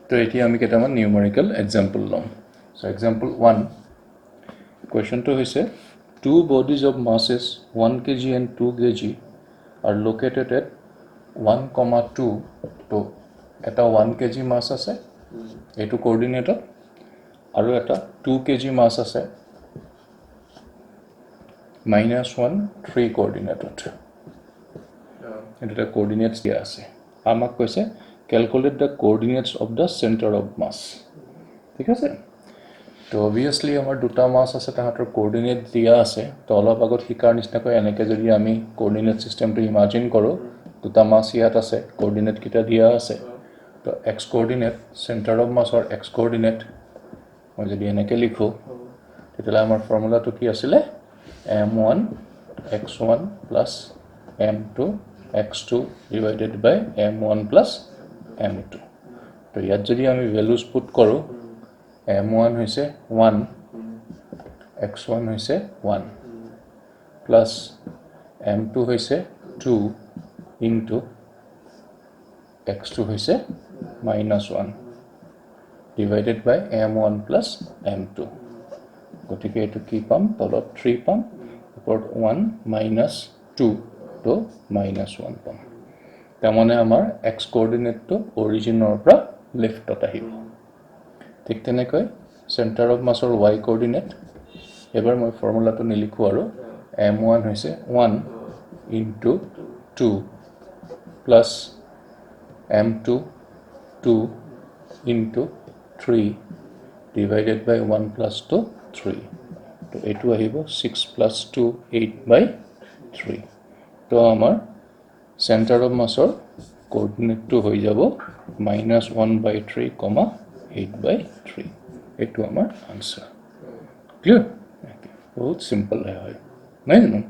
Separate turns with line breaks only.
তো এতিয়া আমি কেইটামান নিউমাৰিকেল এক্সাম্পল ল'ম। চ' এক্সাম্পল ওৱান, কুৱেশ্যনটো হৈছে, two bodies of masses 1 kg and 2 kg are located at 1 comma 2. তো এটা 1 কেজি মাছ আছে এইটো কৰ্ডিনেটত আৰু এটা 2 কেজি মাছ আছে মাইনাছ 1 3 কৰ্ডিনেটত। এইটো এটা কৰ্ডিনেটছ দিয়া আছে। আমাক কৈছে, calculate the coordinates of the center of mass. ঠিক আছে। তো অভিয়াছলি আমাৰ দুটা মাছ আছে, তাহাঁতৰ কৰ্ডিনেট দিয়া আছে। তো অলপ আগত শিকাৰ নিচিনাকৈ এনেকৈ যদি আমি কৰ্ডিনেট ছিষ্টেমটো ইমাজিন কৰোঁ, দুটা মাছ ইয়াত আছে, কৰ্ডিনেটকেইটা দিয়া আছে। তো এক্স কৰ্ডিনেট, চেণ্টাৰ অফ মাছৰ এক্স কৰ্ডিনেট মই যদি এনেকৈ লিখোঁ, তেতিয়াহ'লে আমাৰ ফৰ্মুলাটো কি আছিলে? M one x one plus m two x two divided by m one plus m two. তো ইয়াত যদি আমি ভেলুজ পুট কৰোঁ, এম ওৱান হৈছে ওৱান, এক্স ওৱান হৈছে ওৱান, প্লাছ এম টু হৈছে টু ইনটু এক্স টু হৈছে minus one divided by m one plus m two. গতিকে এইটো কি পাম? তলত থ্ৰী পাম, ওপৰত ওৱান মাইনাছ টু, তো মাইনাছ ওৱান পাম। তাৰমানে আমাৰ এক্স কৰ্ডিনেটটো অৰিজিনৰ পৰা লেফ্টত আহিব। ঠিক তেনেকৈ চেণ্টাৰ অফ মাছৰ ৱাই কৰ্ডিনেট, এইবাৰ মই ফৰ্মুলাটো নিলিখোঁ আৰু। এম ওৱান হৈছে one into two plus m two, two into three divided by one plus two, three. তো এইটো আহিব six plus two, eight by three. তো আমাৰ চেণ্টাৰ অফ মাছৰ কৰ্ডিনেটটো হৈ যাব minus one by three comma eight by three. এইটো আমাৰ আনচাৰ। ক্লিয়াৰ? বহুত চিম্পল হয়, নহয় জানো?